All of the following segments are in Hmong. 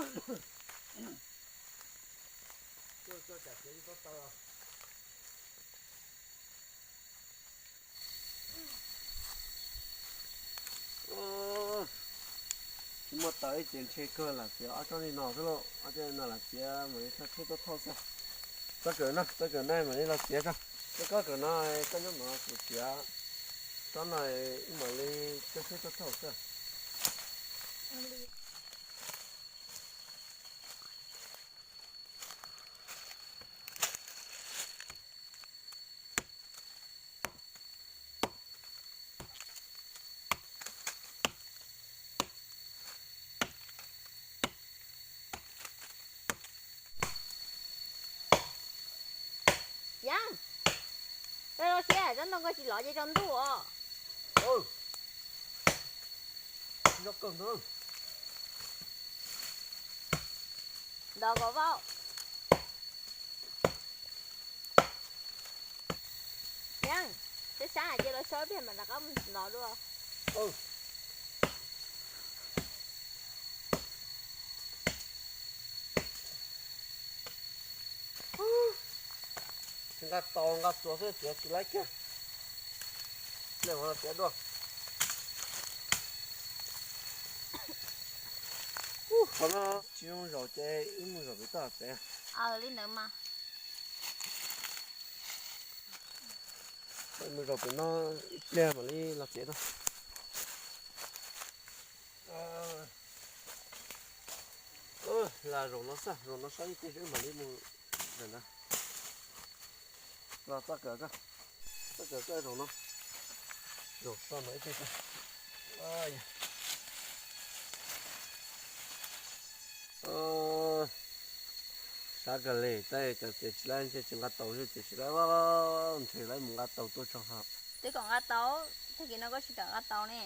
Tsis muaj taws ib ces ntshe kawg lam txiav ob tsob li no xwb lauj, ob tsob li no lam txiav mam li tso tsheb tuaj thauj xwb. Txog kawm no, txog kawm no mam li los txiav tso. Txog kawm no, koj nyob no kuv txiav tsob no, wb mam li tso tsheb tuaj thauj xwb. Yeeb, koj zoo siab, tsob ntoo koj tsis lov ces tsaus ntuj os. Ntov kom vau. Yeeb, sab sab ces los so ib pliag mam rov qab mus ntov dua. Tsis nqa tau, nqa txuas xwb, txiav tsis laib kiag. Ua li no txiav dua. Ub, qhov no tsis zoo zaum ces wb mus zaum pem toj pem. Li ntawd mas. Mus zaum pem no ib pliag mam li los txiav tau. Lam zaum no xwb, zaum no sab ib pliag mam li mus ntawm na. Los txoj kawm koj, txoj kawm koj zaum no, zaum so no ib pliag. Sab kawg li, tab cov txiav tsis laib ntshe tsis nqa tau, txiav tsis laib, ntshe lawv mus nqa tau tuaj tso hauv. Twb kom nqa tau, tag kis no koj tsis kam nqa tau ne.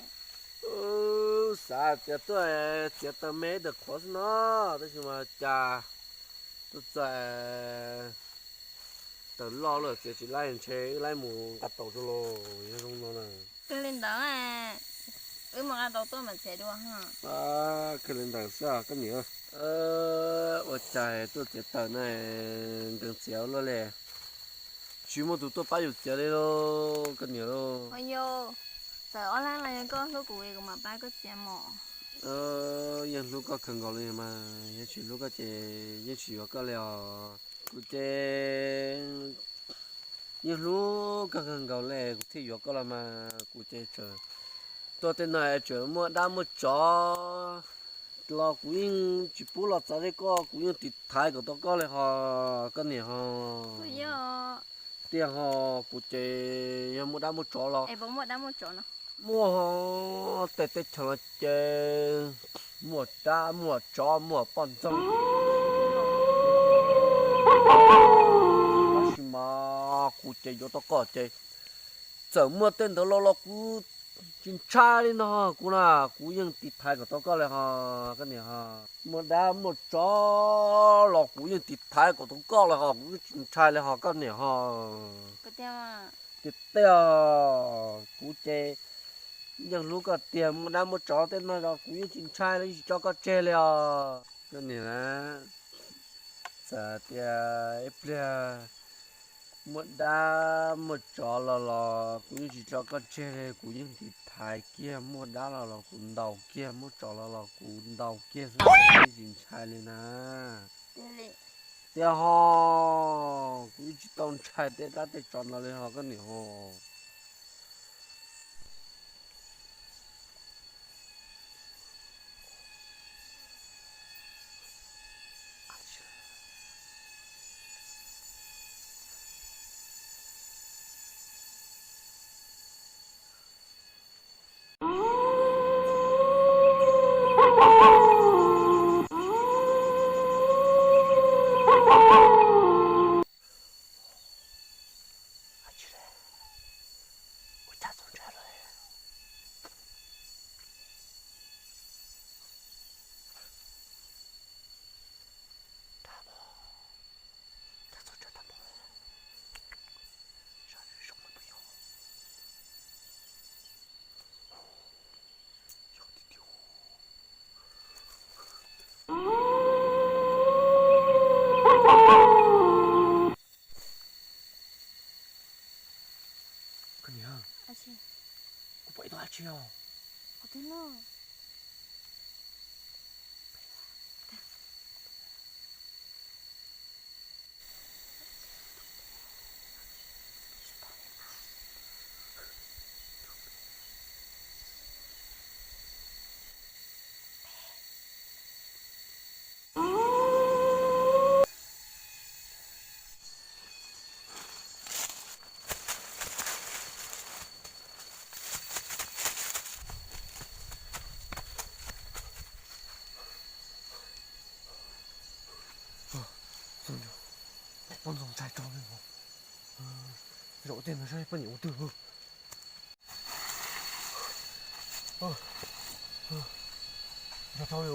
Xav tias tuaj txiav taws me taws qhuav xwb no, tab sis mas cas tuaj txais taws loj lawm txiav tsis laib, ntshe wb laib mus nqa tau rau los yog zoo no na. Kawg li ntawd, wb mus nqa tau tuaj mam txiav dua. Kawg li ntawd xwb koj niam. Ua cas tuaj txiav taws na, nkees txiav luaj li. Tsis muaj tus tuaj pab yus txiav li lauj koj niam lauj. Yus txawm ob leeg los yog koj hlub kuv es kuv mam pab koj txiav mos. Yeej hlub koj kawg nkaus li mas, yog tsis hlub koj ces yeej tsis yuav koj li os. Kuv ces yeej hlub koj kawg nkaus li kuv thiaj yuav koj los mas. Kuv ces txawm tuaj tej no tseem muaj dab muaj tsov los kuv yeej tsis pub los txog li koj, kuv yeej tiv thaiv kom tau koj li ho koj niam ho. Tiag ho, kuv ces yog muaj dab muaj tsov los muaj ho, tej teb chaws no ces muaj dab muaj tsov muaj poj ntxoog. Tab sis mas kuv ces yuav tau koj ces txawm muaj tej ntawd los los kuv tsis ntshai li no, kuv na, kuv yeej tiv thaiv kom tau koj li ho koj niam ho. Muaj dab muaj tsov los kuv yeej tiv thaiv kom tau koj li ho, kuv yeej tsis ntshai li ho koj niam ho. Tiag tiag, kuv ces yeej hlub koj tiag, muaj dab muaj tsov tej no los kuv yeej tsis ntshai li, yeej tsis tso koj tseg li os koj niam. Txawm tias ib pliag muaj dab muaj tsov los los kuv yeej tsis tso koj tseg li, kuv yeej tiv thaiv kiag, muaj dab los los kuv ntaus kiag, muaj tsov los los kuv ntaus kiag xwb, yeej tsis ntshai li na. Tiag ho, kuv yeej tsis tau ntshai tej dab tej tsov no li ho koj niam ho. Koj niam, kuv pom ib tug dab tsi os. Poj ntxoog ntshai rau li, zaum tej no saib poj niam ua twg. Nrog rau li,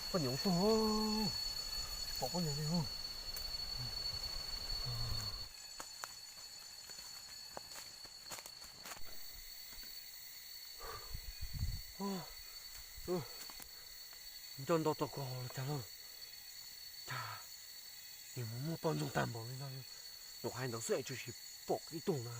poj niam ua twg, tsis pom poj niam li. Nco nto tau ko los cas lauj? Cas nws mus muaj poj ntxoog tag npaum li no, nyuam qhuav hais ntawd xwb es tsuas pom ib tug na.